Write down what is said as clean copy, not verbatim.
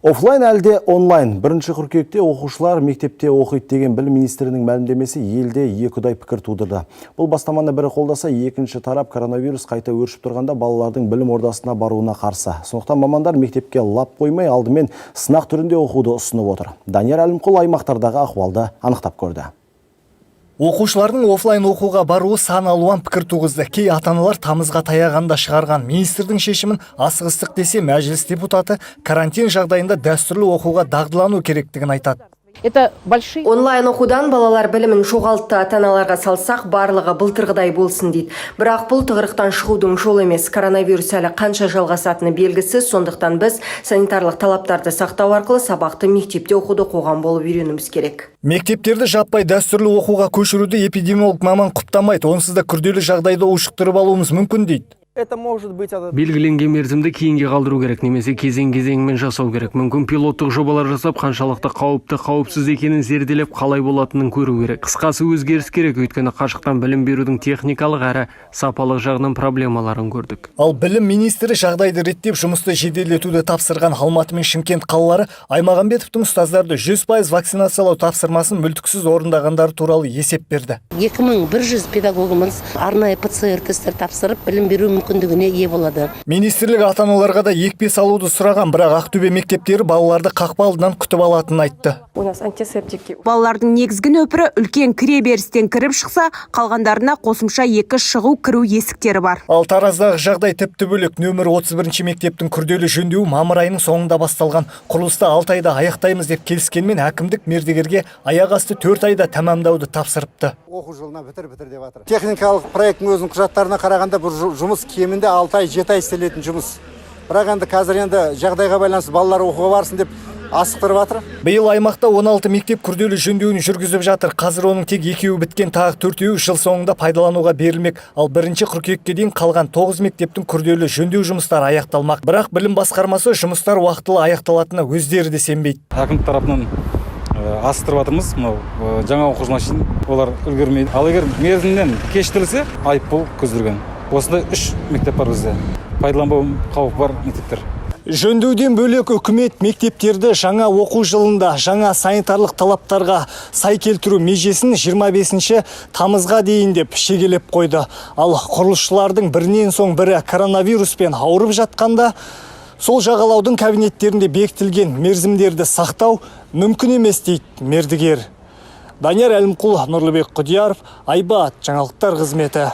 Офлайн әлде онлайн? 1 қыркүйекте оқушылар мектепте оқиды деген білім министрінің мәлімдемесі елде екіұдай пікір тудырды. Бұл бастаманы бірі қолдаса, екінші тарап коронавирус қайта өршіп тұрғанда балалардың білім ордасына баруына қарсы. Сондықтан мамандар мектепке лап қоймай, алдымен сынақ түрінде оқуды ұсынып отыр. Данияр Әлімқұл аймақтардағы ахуалды анықтап көрді. Оқушылардың офлайн оқуға баруы сан алуан пікір туғызды. Кей ата-аналар тамызға таяғанда шығарған министрдің шешімін асығыстық десе, мәжіліс депутаты карантин жағдайында дәстүрлі оқуға дағдылану керектігін айтады. Это большие Онлайн оқудан балалар білімін жоғалтты. Ата-аналарға салсақ, барлығы былтырғыдай болсын дейді. Бірақ бұл тығырықтан шығудың жолы емес. Коронавирус әлі қанша жалғасатыны белгісіз, сондықтан біз санитарлық талаптарды сақтау арқылы сабақты мектепте оқуды қоғам болып үйренуіміз керек. Мектептерді жаппай дәстүрлі оқуға көшіруді эпидемиолог маман құптамайды. Онсыз да күрделі жағдайды ушықтырып алуымыз мүмкін дейді. Это может быть Белгіленген мерзімді кейінге қалдыру керек немесе кезең кезеңімен жасау керек. Мүмкін, пилоттық жобалар жасап, қаншалықты қауіпті, қауіпсіз екенін зерделеп, қалай болатынын көру керек. Қысқасы, өзгеріс керек, өйткені қашықтан білім берудің техникалық әрі сапалық жағынан проблемаларын көрдік. Ал білім министрі жағдайды реттеп, жұмысты жеделдетуді тапсырған. Алматы мен Шымкент қалалары Аймағамбетовтің ұстаздарды 100% вакцинациялау тапсырмасын мүлтіксіз орындағандары туралы есеп берді. 2100 педагогымыз арнайы ПЦР тесттер тапсырып, білім беру мүмкіндігіне ие болады. Министрлік ата-аналарға да екпе салуды сұраған, бірақ Ақтөбе мектептері балаларды қақпа алдынан күтіп алатынын айтты. У нас антисептики. Балалардың негізгі нөпірі үлкен кіреберістен кіріп шықса, қалғандарына қосымша екі шығу кіру есіктері бар. Ал Тараздағы жағдай тіпті бөлек. Нөмір 31 мектептің күрделі жөндеуі мамыр айының соңында басталған. Құрылысты 6 айда аяқтаймыз деп келіскенмен, әкімдік мердігерге аяқ асты 4 айда тәмамдауды тапсырыпты. Оқу жылына бітір, бітір деп жатыр. Техникалық проекттің өзінің құжаттарына қарағанда, бұл жұмыс кемінде 6 ай, 7 ай істелетін жұмыс. Бірақ енді қазір енді жағдайға байланысты балалар оқуға барсын деп асықтырып жатыр. Биыл аймақта 16 мектеп күрделі жөндеуін жүргізіп жатыр. Қазір оның тек екеуі біткен, тағы төртеуі жыл соңында пайдалануға берілмек. Ал 1 қыркүйекке дейін қалған 9 мектептің күрделі жөндеу жұмыстары аяқталмақ. Бірақ білім басқармасы жұмыстар уақытылы аяқталатынына өздері де сенбейді. Әкімдік тарапынан асықтырып жатырмыз. Мынау жаңа оқу жылына шейін олар үлгермейді. Ал егер мерзімнен кешіктірілсе, айыппұл көзделген. Осындай үш мектеп бар бізде, пайдаланбау қаупі бар мектептер. Жөндеуден бөлек, үкімет мектептерді жаңа оқу жылында жаңа санитарлық талаптарға сай келтіру межесін 25 тамызға дейін деп шегелеп қойды. Ал құрылысшылардың бірінен соң бірі коронавируспен ауырып жатқанда, сол жағалаудың кабинеттерінде бекітілген мерзімдерді сақтау мүмкін емес дейді мердігер. Данияр Әлімқұл, Нұрлыбек Құдияров, Айбат жаңалықтар қызметі.